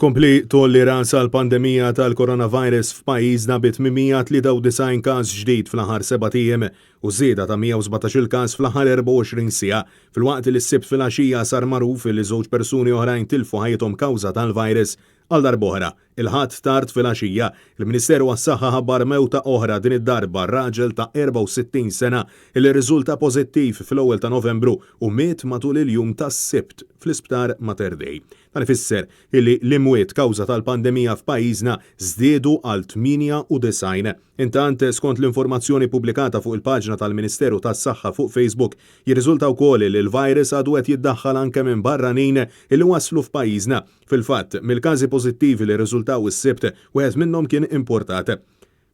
Tkompli tgħolli rasha l-pandemija tal-coronavirus f'pajjiżna bi 893 każ ġdid fl-aħħar sebat ijiem u żieda ta' 117-il każ fl-aħħar 24 siegħa, filwaqt li s-Sibt filgħaxija sar magħruf li żewġ persuni oħrajn tilfu ħajjithom kawża tal-virus. Għal darb'oħra, il-Ħadd tard filgħaxija, il-Ministeru għas-Saħħa ħabbar mewta oħra din id-darba raġel ta' 64 sena li rriżulta pożittiv fl-ewwel ta' Novembru u miet matul il-jum tas-Sibt fl-Isptar Mater Dei. Dan ifisser illi l-imwiet kawża tal-pandemija f'pajjiżna żdiedu għal 98. Intant, skont l-informazzjoni ppubblikata fuq il-paġna tal-Ministeru tas-Saħħa fuq Facebook, jirriżulta wkoll illi l-virus għadu qed jiddaħħal anke minn barranin illi waslu f'pajjiżna. Fil-fatt, mill-każi pożittivi li rriżultaw is-Sibt, wieħed minnhom kien importat.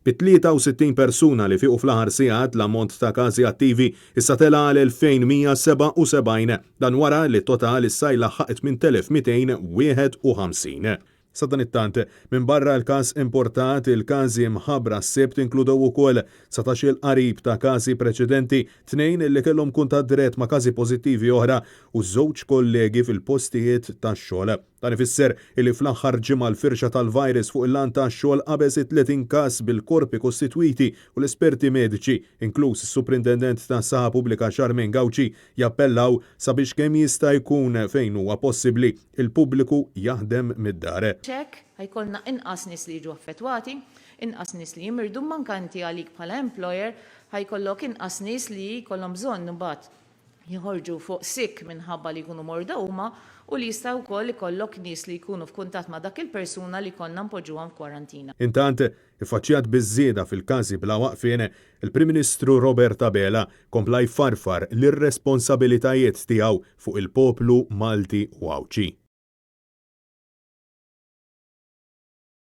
Bi 63 persuna li fiequ fl-aħħar sigħat, l-ammont ta' każi attivi issa tela' għal 2,177. Dan wara li t-total issa jlaħħaq 8,251. Sadanittant, minbarra l-każ importat, il-każi mħabbra s-Sibt inkludew ukoll 19-il qarib ta' każi preċedenti, tnejn li kellhom kuntatt dirett ma' każi pożittivi oħra u żewġ kollegi fil-postijiet tax-xogħol. Dan ifisser illi fl-aħħar ġimgħa l-firxa tal-virus fuq il-lant tax-xogħol qabeż it-30 każ bil-korpi kostitwiti u l-esperti mediċi, inkluż is-Suprintendent tas-Saħħa Pubblika Charmaine Gauci, jappellaw sabiex kemm jista' jkun fejn huwa possibbli, il-pubbliku jaħdem mid-dar. B'hekk, ħa jkollna inqas nies li jiġu affettwati, inqas nies li jimirdu, imma anke inti għalik bħala employer ħa jkollok inqas nies li jkollhom bżonn imbagħad joħorġu fuq sick minħabba li jkunu morda huma u li jista' wkoll ikollok nies li jkunu f'kuntatt ma' dak il-persuna li jkollna npoġġuhom f'kwarantina. Intant, iffaċċjat biż-żieda fil-każi bla waqfien, il-Prim Ministru Robert Abela kompla jfarfar l-irresponsabilitajiet tiegħu fuq il-poplu Malti u Għawdxi.